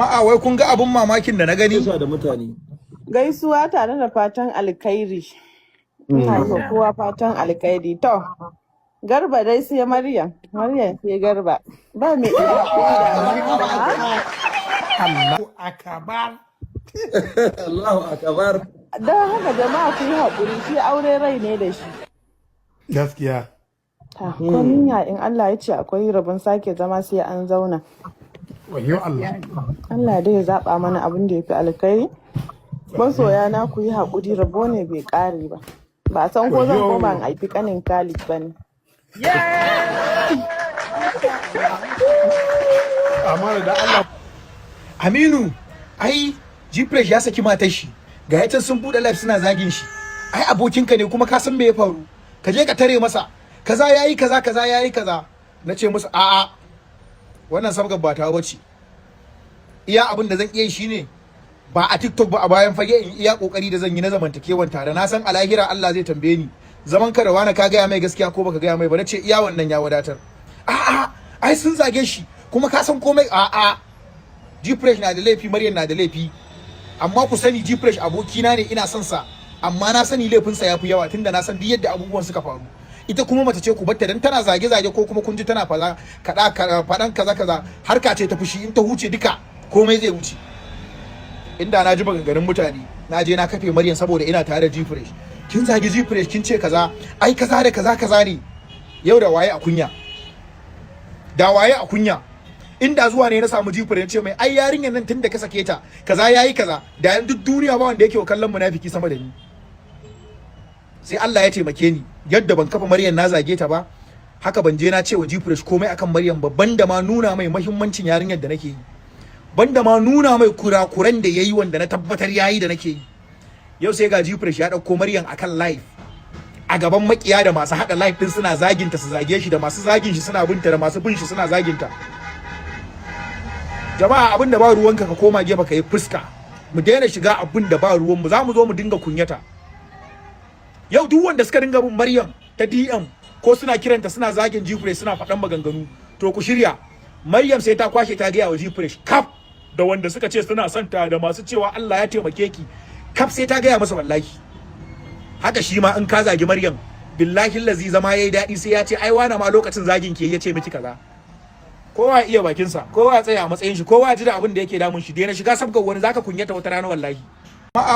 A'a, wai kun ga abun mamakin da na gani? Gaisa da mutane. Gaisuwa tare da fatan alkhairi. Ina yi wa kowa fatan alkhairi. To, Garba dai sai Maryam, Maryam sai Garba. Ba mai iya haƙuri da ba. Allahu akbar. Allahu akbar. Don haka jama'a, ku yi haƙuri, shi aure rai ne da shi. Gaskiya. Ta, komin ya in Allah ya ce akwai rabon sake zama, sai an zauna. Wayo Allah. Allah dai ya zaɓa mana abin da ya fi alkhairi. Masoya na, ku yi haƙuri, rabo ne bai ƙare ba. Ba a san ko zan Wayo. koma in haifi ƙanin Khalid ba ne. Amma da Allah. Aminu, ai Gfresh ya saki matar shi. Ga ya sun buɗe live suna zagin shi. Ai abokinka ne, kuma ka san me ya faru. Ka je ka tare masa. Kaza yayi kaza, kaza yayi kaza. Na ce musu a'a. Wannan sabgar ba ta bace. Iya abin da zan iya yi shine ba a TikTok ba, a bayan fage in iya kokari da zan yi na zamantakewan tare. Na san a lahira Allah zai tambaye ni. Zaman ka da wani, ka gaya mai gaskiya ko baka gaya mai ba? Na ce iya wannan ya wadatar. A'a, ai sun zage shi kuma ka san komai. A'a. Gfresh na da laifi, Maryam na da laifi. Amma ku sani, Gfresh abokina ne, ina son sa. Amma na sani laifinsa ya fi yawa, tunda na san duk yadda abubuwan suka faru. Ita kuma mace ce, ku batta dan tana zage-zage ko kuma kun ji tana faɗa kaɗa faɗan kaza kaza, harka ce ta fushi, in ta huce duka komai zai wuce. Inda na ji maganganun mutane, na je na kafe Maryam saboda ina tare da Gfresh. Kin zagi Gfresh, kin ce kaza, ai kaza da kaza kaza ne. Yau da waye a kunya? Da waye a kunya? Inda zuwa ne na samu Gfresh ce mai, ai yarinyar nan tunda ka sake ta kaza yayi kaza, da yan duk duniya ba wanda yake wa kallon munafiki sama da ni. Sai Allah ya taimake ni, yadda ban kafa Maryam na zage ta ba, haka ban je na ce wa Gfresh komai akan Maryam ba, banda ma nuna mai muhimmancin yarinyar da nake yi, banda ma nuna mai kurakuran da yayi wanda na tabbatar yayi da nake yi. Yau sai ga Gfresh ya dauko Maryam akan live a gaban makiya da masu hada live din, suna zaginta, su zage shi, da masu zagin shi suna binta, da masu bin shi suna zaginta. Jama'a, abin da ba ruwanka ka koma gefe ka yi fuska. Mu daina shiga abin da ba ruwanmu, za mu zo mu dinga kunyata. Yau duk wanda suka dinga bin Maryam ta DM ko suna kiranta suna zagin Gfresh, suna faɗan maganganu, to ku shirya, Maryam sai ta kwashe ta gaya wa Gfresh kaf, da wanda suka ce suna son ta, da masu cewa Allah ya taimake ki, kaf sai ta gaya masa wallahi. Haka shi ma in ka zagi Maryam, billahi lazi zama yayi daɗi, sai ya ce ai wane ma lokacin zagin ke ya ce miki kaza. Kowa ya iya bakinsa, kowa ya tsaya a matsayin shi, kowa ya ji da abin da yake damun shi. Daina shiga sabgar wani, zaka kunyata wata rana wallahi.